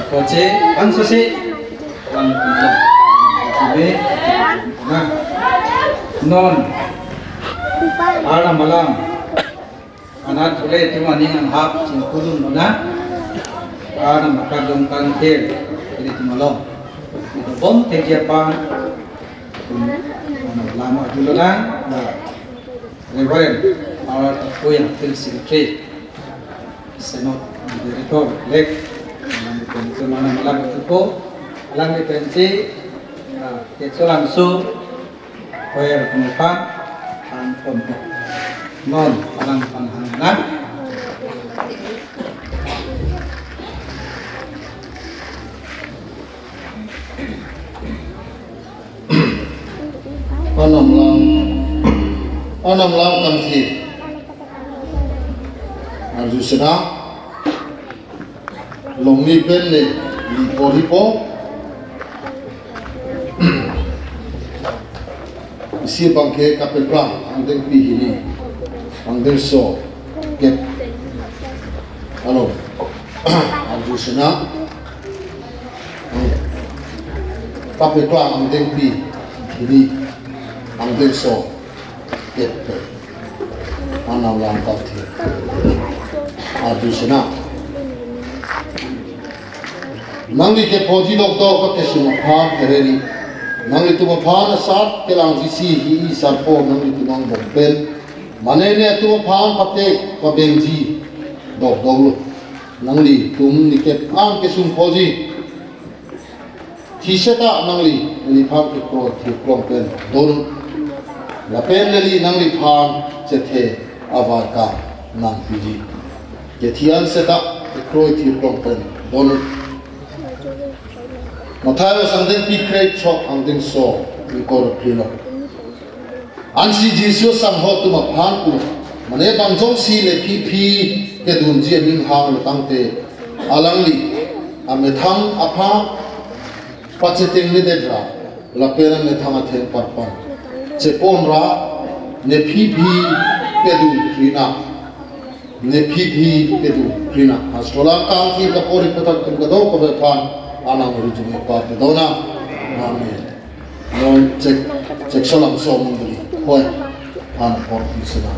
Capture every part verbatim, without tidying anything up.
Koche, ansose, non, Arnam alam anat pule itum aning anghap chingkudun mona, Arnam akardom kangthir ilitum along. Itum bom thekji aphan, itum Arnam alam arjulonang, Reverend R Tapuyang, Field Secretary, Synod Director elect, alangli pensi Arnam alam arjupo, alangli pensi, ah, Keksolangso Choir atum aphan, hang ponpo. Non, alang aphan hang nang. Arnam alam, Arnam alam kangthir arjusena, longni pen ne, ni porhipo. Isi abangke kapeklang angdengpi hini, angdengso kep along arjusena, kapeklang angdengpi hini, angdengso kep. Arnam alam kangthir arjusena. Nangli kephoji dokdok akesung aphan kereri. Nanglitum aphan asat kelangjisi hi-i sarpo nanglitum angbong pen, mane ne atum aphan pate pabengji dokdoklo. Nanglitum nikep an kesung phoji thi seta nangli neliphan kekroi thirklong pen don. Lapen neli nangliphan chethe avar ka nangpiji. Kethi an seta kekroi thirklong pen don. Matthai asangdengpi kre-chok angdengso ingkoi ra phli lo. Ansi Jisu asangho atum aphan pu, mane bang jongsi nephi phi kedunji aning hanglo tangte, alangli amethang apha pachetengnedet ra, lapen amethang atheng parpan chepon ra, nephi phi pedun krina, nephi phi pedun krina. Hastro alam kangthir kapori patak atum kadokave aphan Arnam arjumepar pedonang. Amen. Non Chek, Cheksolangso mondoli, hoi, aphan apor pi sena.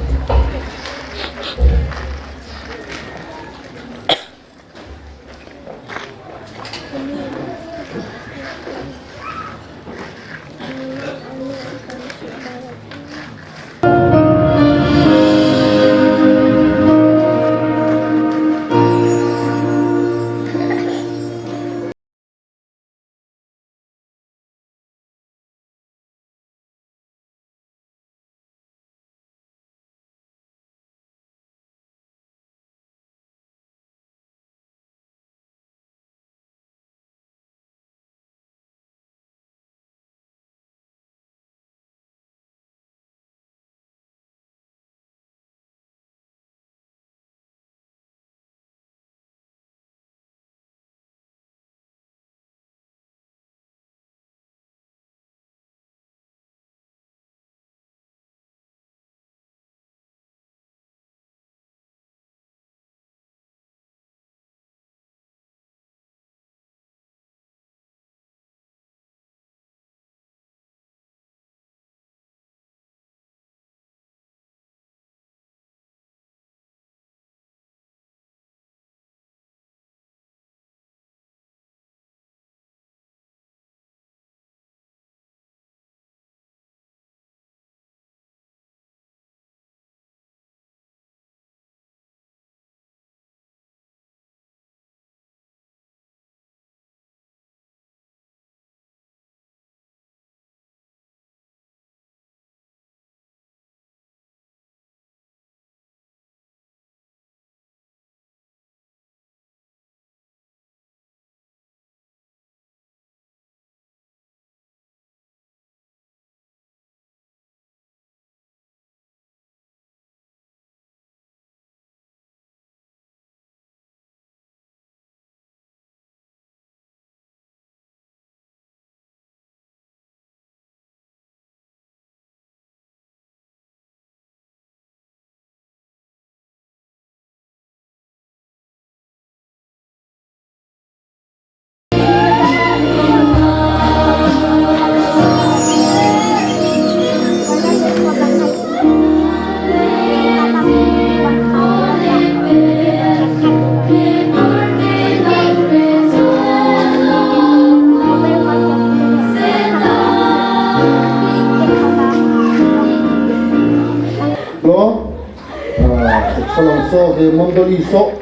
Mondoli so,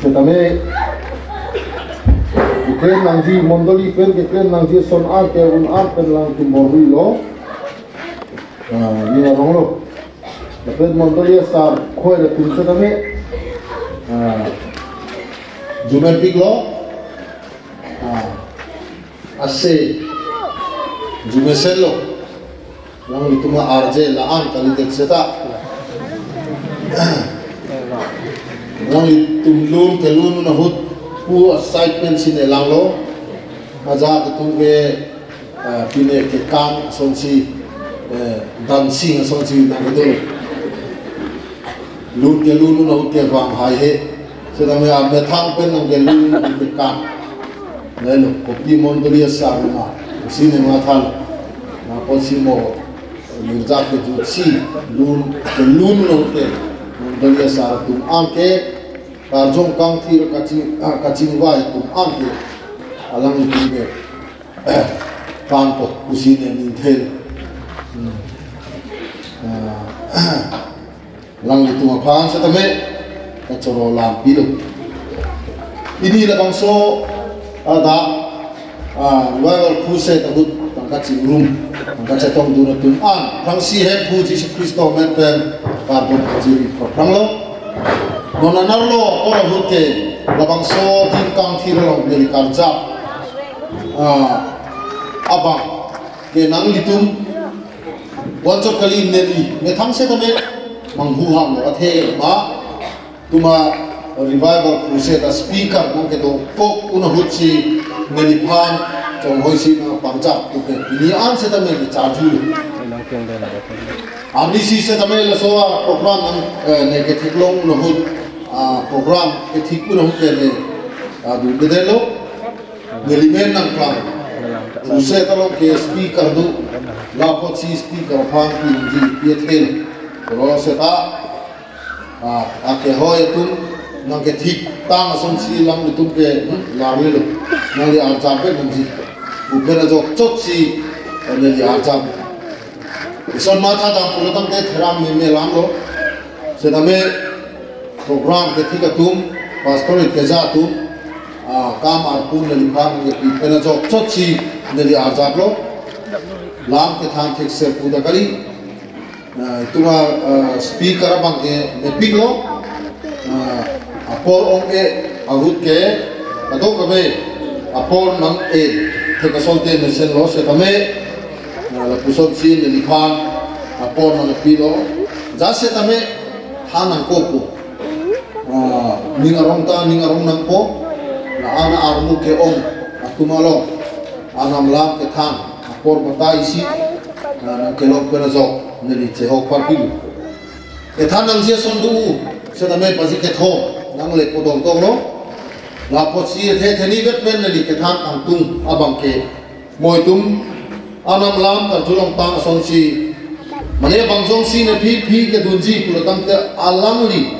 setame keklem nangji, mondoli pen keklem nangji ason an ke un an pen alangtum borvelo. Ah, ning aronglo. Lapen mondoli asar khoi latum setame, ah, jumepiklo. Ah, ase jumesenlo. Alanglitum arje la-an kalidet seta, alanglitum lun kelun ahut pu asai pen si nelanglo. Ajat atum ke, ah, pine kekang asonsi, eh, dancing asonsi nangkedo. Lun kelun ahut ke vang haihe. Setame amethang pen nangkelun ahut ke kan. Lalo, kopi mondoli asar ma. Si ne mathal. Na kon si mo. Mirza ke jutsi. Lun, kelun ahut ke. Mondoli asar atum an ke. Karjong kangthir kaching, ah, kachingvai atum an ke. Alanglitum ke. Kan ko, kusi ne ninthel. Hmm. Ah, alanglitum aphan setame kachoro lam pilo. Pini labangso adak, ah, Revival Crusade ahut tangka chingrum, tangka chetongdun atum an aphrangsi Hemphu Jisu Khristo amen pen kardom kachiri aphranglo. Non anerlo apor ahut ke labangso dim kangthir along neli karjap, ah, abang ke nanglitum vanchot kali, neli methang setame manghu hanglo, athe ma tuma Revival Crusade a-speaker nangkedokok un ahutsi neliphan chonghoi si nangpangjap puke. Pini an setame ne charju. Arnisi setame laso a-program nang, eh, ne ketheklong un ahut, ah, program kethik un ahut ke ne, ah, dun bedelo. Neli men nangklang. Crusade along ke speaker do. Lapotsi speaker aphan pinji piethen. Kolo seta, ah, akehoi atum nangkethiktang asonsi alanglitum ke, hmm, larlelo. Nangli arjap pen nangji. Upen ajok chotsi, eh, neli arjap. Ison matha dam pulo tangte therang meme lamlo. Setame program kethik atum, pastor keja atum, ah, kam arpun neliphan nangkepi pen ajok chotsi neli arjaplo. Lam kethan thekse puta kali. Ah, tuma, ah, speaker abang ke mepiklo. Ah, apor ong-e ahut ke, kadokave apor nang-e thek asolte mesenlo setame, ah, lapusonsi neliphan apor nangpilo. Jasetame than nangkokpo. Ah, ning arong ta ning arong nangpo. La-an armu ke-ong atum along anam lam kethan apor batai isi, ah, nangkelong pen ajok neli chehok parpilo. Kethan nangji ason do, setame paji kethom nangle podong tonglo. Lapotsi ethe theni vet pen neli kethan kangtung abang ke, moitum anam lam karjulongtang asonsi, mane bang jongsi ne phi phi kedunji pulo tangte alangli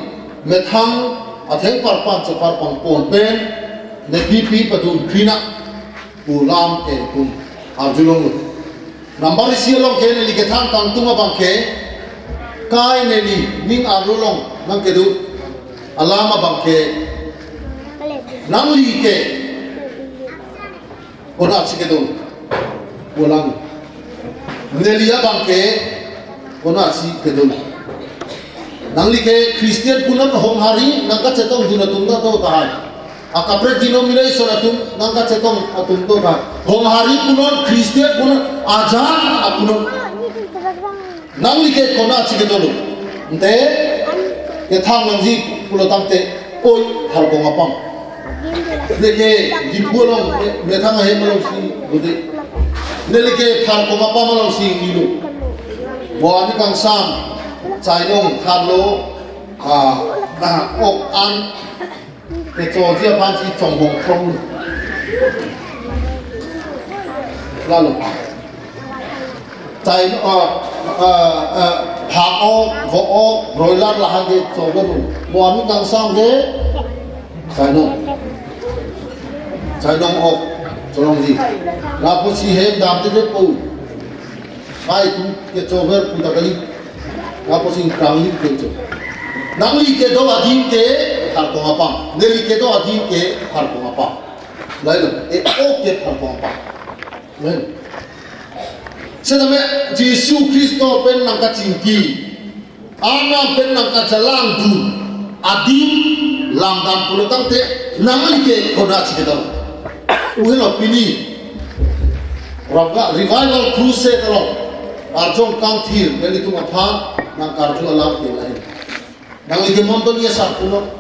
methang atheng parpan chepar pangpon pen ne phi phi padun krina pu lam ke tum arjulonglo. Number isi along ke neli kethan kangtung abang ke, kai neli ning arlo along nangkedo alam abang ke, nangli ke konatsi kedo, pulang. Neli abang ke konatsi kedo. Nangli ke Christian punon honghari nangkachetongdun atum ta do tahai. Akaprek denomination atum nangkachetong atum do tahai. Honghari punon, Christian punon, ajat apunon. Nangli ke konatsi kedolo. Ante kethan nangji pulo tangte, oi, Pharkong apam. Neke Diphu along, me-, methang ahem alongsi, bude. Neli ke Pharkong apam alongsi ngilo. Mo ani kangsam, chainong thanlo, ah, ah, ok an, kechoji aphansi chongbong krong. Lalo. Chai, ah, ah, ah, phak-ok, vo-ok, broiler lahai ke chover. Mo ani kangsam ke chainong. Chainong ok cholongji. Lapusi hem damtedetpo. Kai tu kechover puta kali. Lapusi krangli kecho. Nangli kedo adim ke pharkong apam. Neli kedo adim ke pharkong apam. Lahelo, e-o ke pharkong apam. Lahelo. Setame Jisu Khristo pen nangkachingki, Arnam pen nangkachelang dun adim langdam pulo tangte nangli ke konatsi kedo? Lahelo pini Revival Crusade along arjong kangthir nelitum aphan nangkarju alam ke lahelo. Nangli ke mondoli asar punon,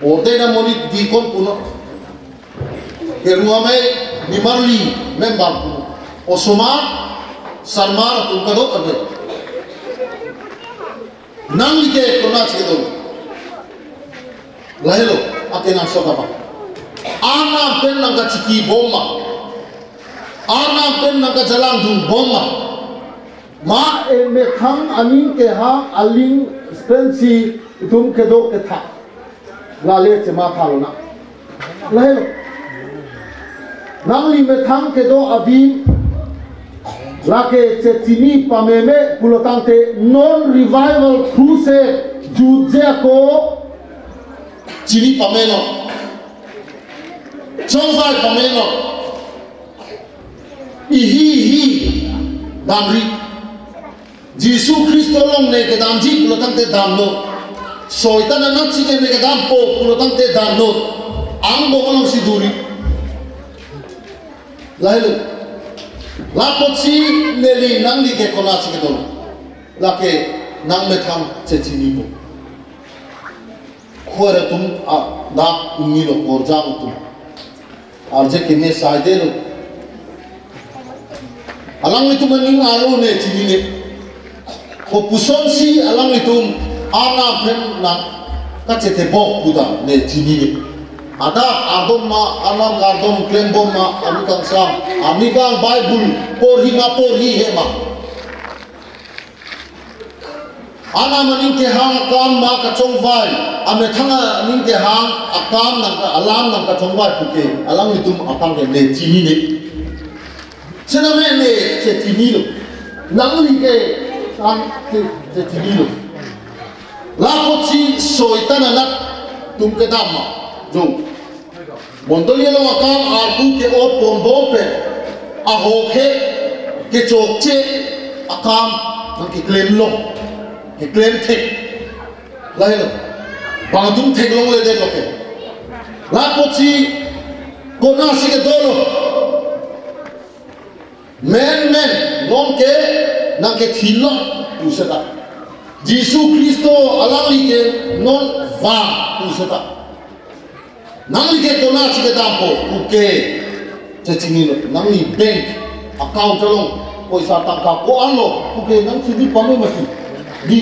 ordained amonit dikon punon, ke ruamei nimarli member punon, osomar sarmar atum kadokave. Nangli ke konatsi kedo? Lahelo, akenangsot abang. Arnam pen nangkachingki bom ma? Arnam pen nangkachelang dun bom ma? Ma emethang aning kehang aling pensi itum kedo ketha? Lale chemathalo na. Lahelo. Nangli methang kedo adim lake chechini pameme pulo tangte non Revival Crusade jutje ako chini pamelo. Chongvai pamelo. Ihi ihi damri. Jisu Khristo along ne kedamji pulo tangte damnon. Soitan anatsi ke ne kedampo pulo tangte damnon. Angbong alongsi duri. Lahelo. Lapotsi neli nangli ke konatsi kedo? Lake nangmethang chechini bom. Khor atum adak ingilo, korjang atum. Arje keme saidelo. Alanglitum aning aro ne chinine. Kopusonsi alanglitum Arnam pen nangkachetebok puta ne chinine. Adak ardom ma, Arnam kardom klembom ma, arni kangsam, arni kang Bible porhi ma porhi he ma. Arnam aning kehang akam ma kachongvai, amethang aning kehang akam nang alam nangkachongvai puke, alanglitum aphan ke ne chinine. Setame ne chechinilo. Nangli ke an che, chechinilo. Lapotsi soitan anatum kedam ma? Jo. Mondoli along akam arpu ke-o ponbompe, ahok he kechokche akam nangkeklemlo, keklem thek. Lahelo. Bang atum theklongledetlo ke. Lapotsi konatsi kedolo? Menmen, non ke nangkethinlo pu seta. Jisu Khristo alangli ke non vang pu seta. Nangli ke konatsi kedampo puke chechinilo. Nangli bank account along poisa tangka ko-anlo puke nangchini pame mati. Di.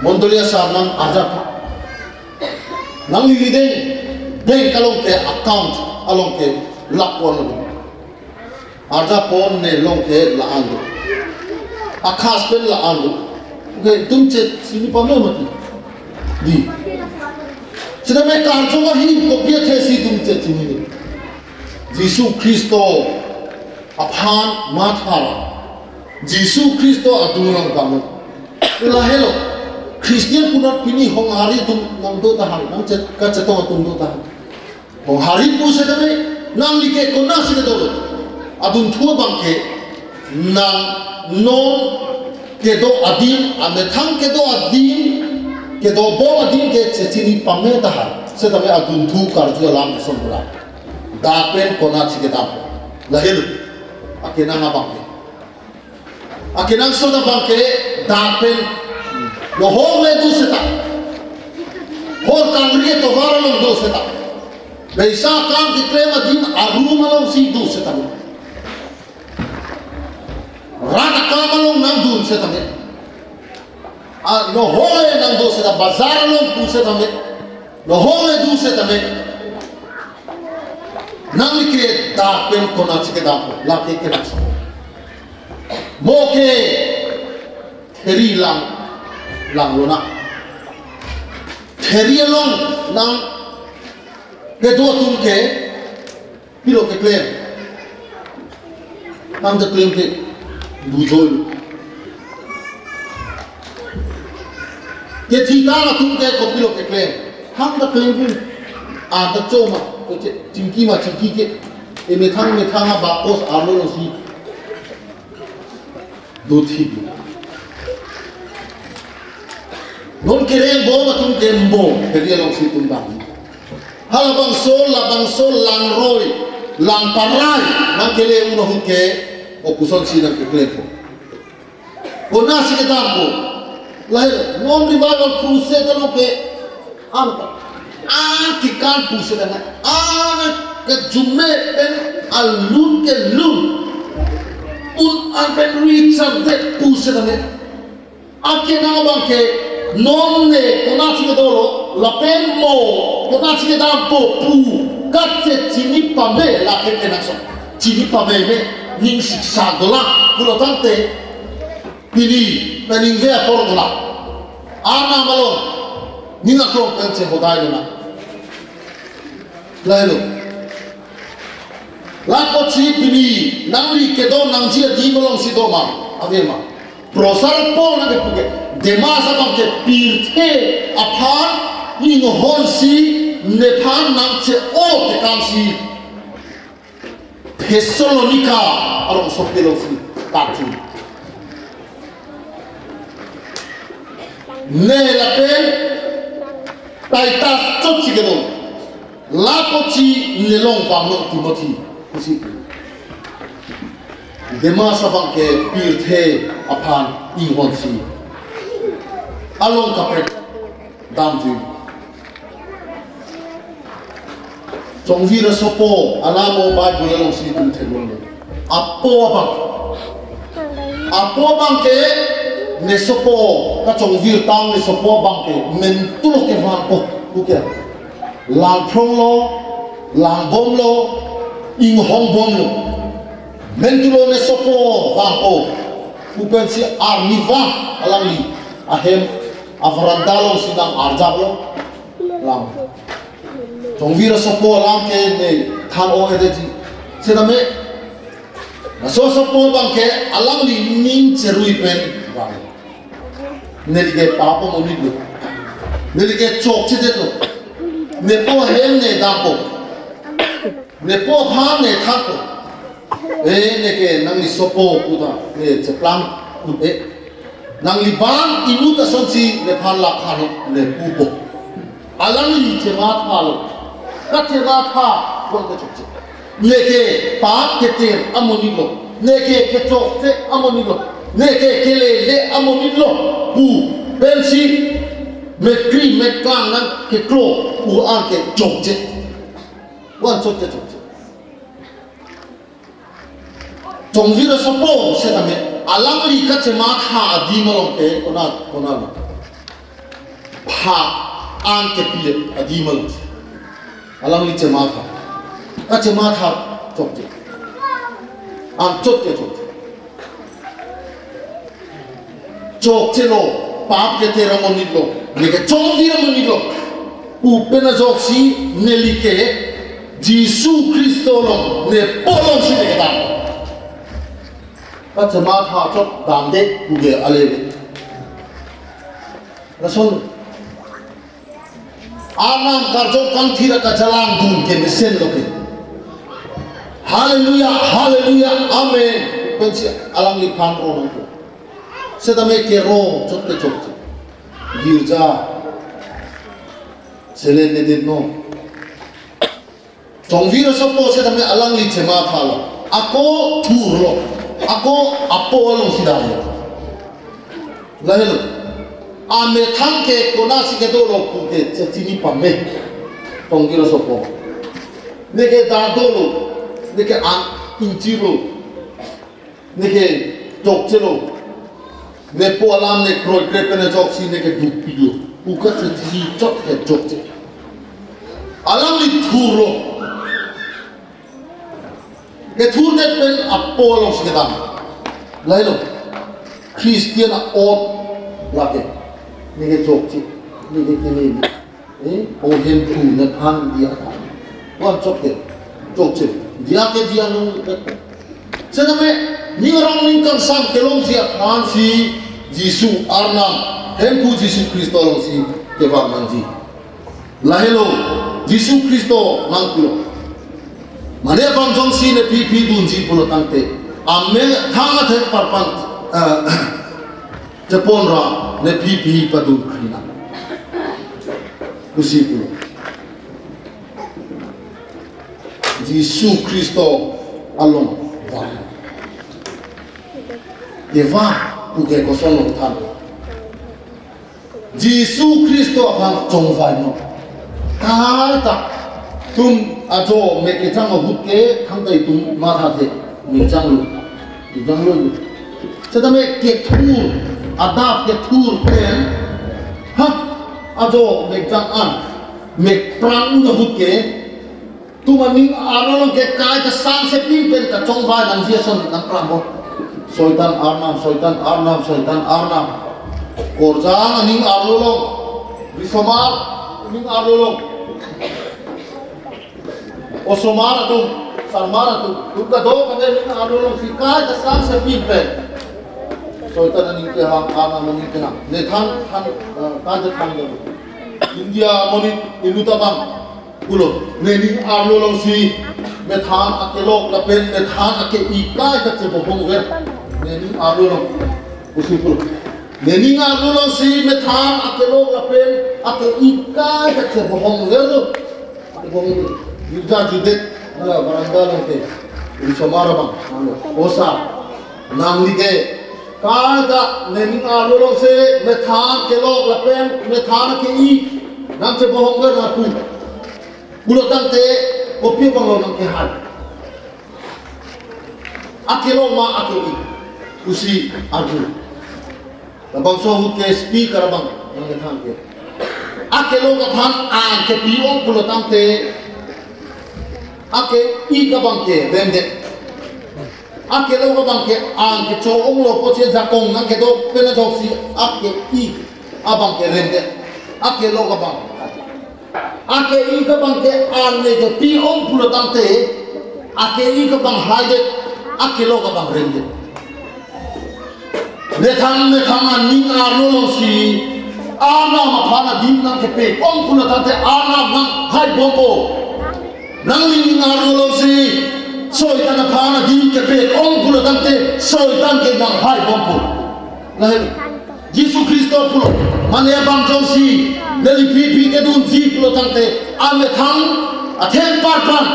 Mondoli asar nang ajak. Nangli lideng bank along ke account along ke lakh ko-anlo. Arjapon ne along ke la-an do. Akhas pen la-an do. Ke itum chechini pame mati. Di. Setame karjong ahin kopi athesi itum chechinine? Jisu Khristo aphan mathar. Jisu Khristo adung lang kamo. Lahelo. Christian punat pini Honghari atum nangdo tahan, nangchet, kachetong atum do tahan. Honghari pu setame, nangli ke konatsi kedolo? Adunthu abang ke, nang non kedo adim, amethang kedo adim, kedobom adim ke chechini pame tahan. Setame adunthu karju alam asombura. Dak pen konatsi kedam? Lahelo. Akenang abang ke. Akenangsot abang ke dak pen nohok le do seta. Hor kangri atovar along do seta. Beisa kam keklem adim arum alongsi do seta. Rat akam along nangdun seta me. A, nohok le nangdo seta, bazar along pu seta me. Nohok le do setame. Nangli ke dak pen konatsi kedam, lake kenangsot? Mo ke theri lang, langlo na. Theri along nangkedo atum ke pilo keklem? Nangkeklem ke. Bujol. Kethitang atum ke kopilo keklem. Thangta klem pun. Anta choma. Koche chingki ma chingki ke. Emethang methang abakos arlo si. Dothip. Non kereng bom atum ke bom. Kedi alongsi atum dam. Halabangso, labangso, langroi, langparai, nangkele un ahut ke, o pusonsi nangkeklempo. Konatsi kedampo. Lahai, non revival crusade alo ke, an, an kekan pusonsi nang, an kejume pen alun kelun. Un an pen Richard de pusonsi nang. Akenang abang ke non ne konatsi kedolo, lapen mo konatsi kedampo pu, katsi chini pame, lake kenangsot. Chini pame me, ning siksa dolang, pulo tangte, pini, na ning ve apor dolang. Arnam along, ning aklong pen chehodai dolang. Lahelo. Lapusi pini nangli kedo nangji adim alongsi doma. Ave ma. Prosar Paul nangkepu ke. Demas abang ke pirthe aphan inghonsi nephan nangche-o tekamsi Thessalonika arongsopi alongsi tatsi. Ne lapen Titus chotsi kedon. Lapusi ne long vangnon Timothy. Pusi. Demas abang ke pirthe aphan inghonsi. Along kaprek damjui. Chongvir asopo, alamo Bible alongsi itum theklongle. Apo abang. Apo abang ke ne sopo, kachongvir tang ne sopo abang ke, mentulo kevangpo, puke. Langphronglo, langbomlo, inghongbomlo. Mentulo ne sopo vangpo, pu pensi arnivang alangli ahem averanda alongsi nang-arjaplo. Lang. Chongvir asopo alam ke ne than-o-edetji. Setame, laso asopo abang ke alangli ning cherui pen vang. Neli ke pap amonitlo. Neli ke chokchedetlo. Nepo ahem ne dampo. Nepo aphan ne thanpo. Eh, neke nangli sopo puta, ne cheplang, eh. Nangli bang inut asonsi nephan lakhan ne pupo. Alangli chemathalo. Kachematha, kong kechokche. Neke pap keter amonitlo. Neke kechokche amonitlo. Neke kelele amonitlo. Pu pensi mekri meklang nangkeklo, u-an ke chokche. U-an chokche chokche. Chongvir asopo setame, alangli kachematha adim along ke, kona, kona lo. Pha an kepi adim along. Alangli chematha. Kachematha chokche. An chokche chokche. Chokchelo, pap keter amonitlo, neke chongvir amonitlo. Pu pen ajoksi neli ke Jisu Khristo along, nepo alongsi neke dam. Kachematha chot damde puke aleve. Lason Arnam karjong kangthir akajalang dun ke mesenlo ke. Haleluya, haleluya, amen. Pensi alangliphan ro nangpo. Setame kero chot te chot. Girja. Selen ne din no. Chongvir asopo setame alangli chemathalo. Ako thurlo. Ako apo alongsi damlo. Lahelo. Amethang ke konatsi kedolo puke chechini pame. Chongvir asopo. Neke dadolo. Neke an inchirlo. Neke chokchelo. Nepo alam ne kroikre pen ajoksi neke dukpilo. Pu kachechini chot ke chokche. Alangli thurlo. Kethurdet pen apo alongsi kedam. Lahelo. Christian a-ot lake. Neke chokche. Neke kene. Eh, o hem thu nephan diya tha. U-an chokche. Chokche. Diya ke diya nung. Setame Ning arong ning kangsam kelongji aphansi Jisu Arnam, Hemphu Jisu Khristo alongsi kevang nangji. Lahelo Jisu Khristo nangpulo. Mane bang jongsi nephi phi dunji pulo tangte, amethang athek parpan, eh, chepon ra nephi phi padun kri nang, pusi pulo. Jisu Khristo along vang. Kevang puke koson along than? Jisu Khristo aphan chongvai non. Kaita tum ajo mek kejang ahut ke thangta itum mathathe, mek janglo, mek janglo. Setame kethur, adap kethur pen, ha, ajo mek jang an, mek prang un ahut ke, tum aning arlo along ke kaita sangse pin pen kachongvai nangji ason nangprang bo. Soitan Arnam, Soitan Arnam, Soitan Arnam. Korjang aning arlo along, risomar aning arlo along, osomar atum, sarmar atum, tum kadokave aning arlo alongsi kaita sangse pin pen Soitan aning kehang, Arnam aning kehang, ne than, than, eh, kaita than do. India amonit inut abang pulo, nening arlo alongsi methan akelok lapen methan ake-ik kaita chebohong ver. Nening arlo along, pusi pulo. Nening arlo alongsi methan akelok lapen ake-ik kaita chebohong ver lo. Chebohong ver. Girja judet, nala baranda along ke, risomar abang, anu, osa, nangli ke, kaita nening arlo alongsi methan kelok lapen methan ake-ik nangchebohong ver nang pu, pulo tangte, kopi abang lo nangkehai? Akelok ma ake-ik, pusi arju. Labangso ahut ke speaker abang nangkethan ke, akelok aphan an kepi ong pulo tangte, ake-ik abang ke remdet. Akelok abang ke an kecho onglo pusi jakong nangkedok pen ajoksi ake-ik abang ke remdet. Akelok abang, ake-ik abang ke an ne kepi ong pulo tangte, ake-ik abang haidet, akelok abang remdet. Methang methang aning arlo alongsi Arnam aphan adim nangkepe ong pulo tangte Arnam nanghai bompo. Nangli ning arlo alongsi Soitan aphan adim kepe ong pulo tangte Soitan ke nanghai bompo. Lahelo Jisu Khristo pulo, mane bang jongsi neli phi phi kedunji pulo tangte, amethang athek parpan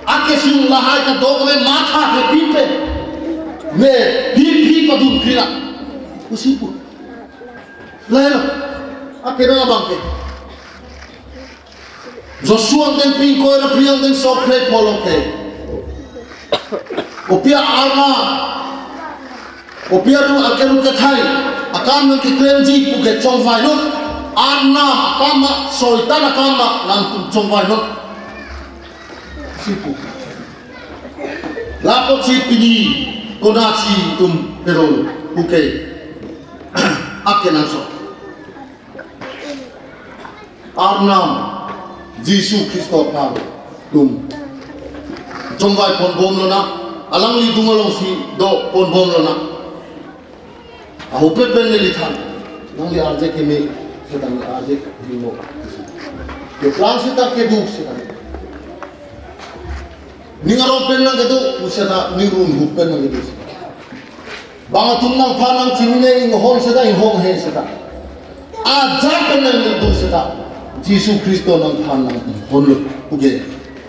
akesung lahai kadokave mathathe pin pen, ne phi phi padun kri nang, pusi pu. Lahelo akerang abang ke. Joshua angdeng pingkoi ra phli angdeng sok phli pholong ke, kopi arnam, kopi aru akeru kethai akam nangkeklemji puke chongvai non. Arnam akam ma, Soitan akam ma, nangtum chongvai non, pusi pu. Lapusi pini konatsi itum pero puke akenangsot? Arnam Jisu Khristo aphan itum chongvai ponbom lonang, alangli adung alongsi do ponbom lonang. Ahut pen pen neli than, nangli arje keme seta nangli arje keme, keplang seta keduk seta, ning arong pen nangkedo pu seta, ning arong hup pen nangkedo seta. Bang atum nangphan nangchinine inghon seta, inghon he seta, ajat pen nangkedo seta, Jisu Khristo nangphan nanginghonlo. Okay.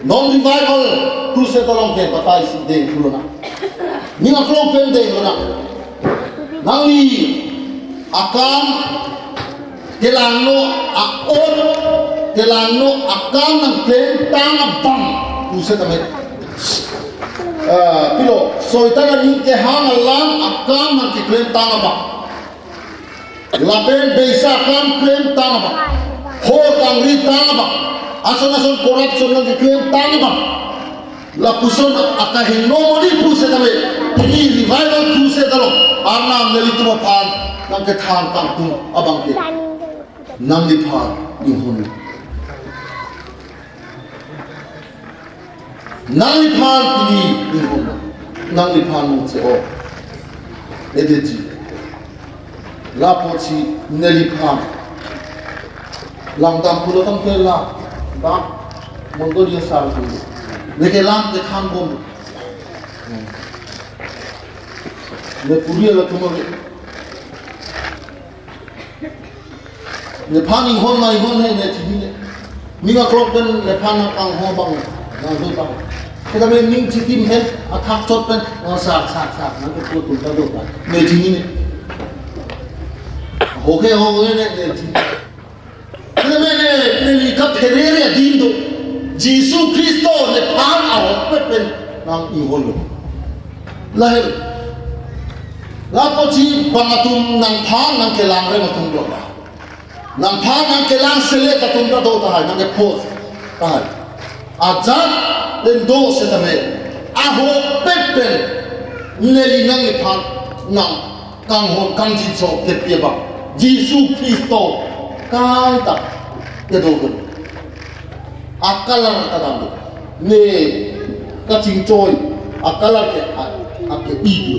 Non revival crusade along ke batai si deng pulo nang. Ning aklong pen deng lonang. Nangli akam kelangno a-ot, kelangno akam nangklemtang abang pu setame, ah, pilo, Soitan aning kehang alam akam nangkeklemtang abang, lapen beisa akam klemtang abang, ho kangritang abang, ason ason corruption nangkeklemtang abang, lapuson akahingno monit pu setame, pini revival crusade along Arnam nelitum aphan nangkethan tangtung abang ke, nangliphan inghon, nangliphan pini inghon. Nangliphan nang che-o. Edeji. Lapusi neliphan. Langdam pulo tangte la. Dak. Monggo dia sar tu. Neke lang ke khan bom. Ne puri la tumor. Nephan inghon ma inghon he ne chini ne. Ning aklok pen nephan nang kanghon abang nang do abang. Kita me ning chitim he athak chot pen nang sar sar sar nang kepu tum ta do abang. Ne chini ne. Hoke hoke ne ne chini. Kita me ne ne li kaphere re adim do. Jisu Khristo nephan ahokpet pen nang inghon lo. Lahel. Lapusi bang atum nangphan nangkelang rem atum do ta. Nangphan nangkelang selet atum ta do tahai, nangke post tahai. Ajat pen do setame. Ahokpet pen. Neli nangliphan nang kanghon kangjinso kepi abang. Jisu Khristo kang ta kedo pen. Acolor kedam do. Ne kachingchoi acolor ke a, ake-i do.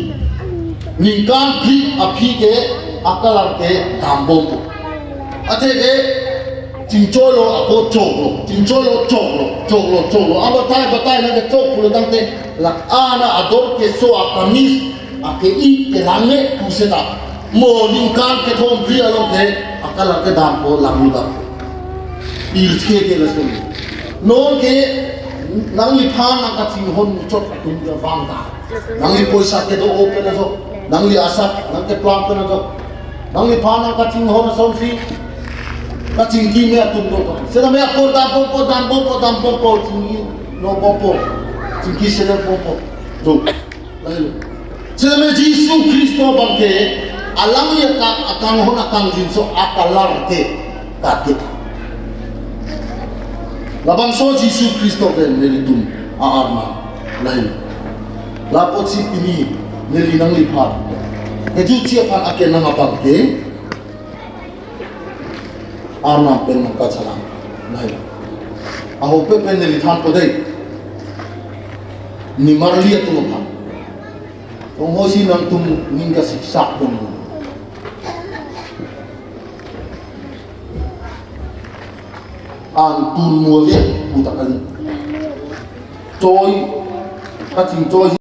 Ningkan phli aphi ke acolor kedam bom do. Athe ke chingchoi lo ako chok lo, chingchoi lo chok lo, chok lo, chok lo. Abatai batai nangke chok pulo tangte la ana ador keso akamis ake-i kelang ne pu seta. Mo ningkan kethom phli along ke acolor kedam ko lang lo dam. Pirthe ke lason. Non ke nangliphan nang kachinghon muchot atum ke vang ta. Nangli poisa kedo-o pen ajo. Nangli asap nangkeplang pen ajo. Nangliphan nang kachinghon asonsi. Kachingki me atum do ta. Setame apor dam popo dam popo dam popo chingki no popo. Chingki sele popo. Do. Lalu. Setame Jisu Khristo abang ke alangli akang akanghon akangjinso acolor ke kati. Labangso Jisu Khristo ke nelitum a-Arnam. Lalu. Lapusi pini neli nangliphan. Kejuchi aphan akenang abang ke. Arnam pen nangkachelang. Nai. Ahokpet pen neli thanpo dei. Nimarli atum aphan. Tonghosi nangtum ning kasiksak pen. An turmo le puta kali. Choi, kachingchoi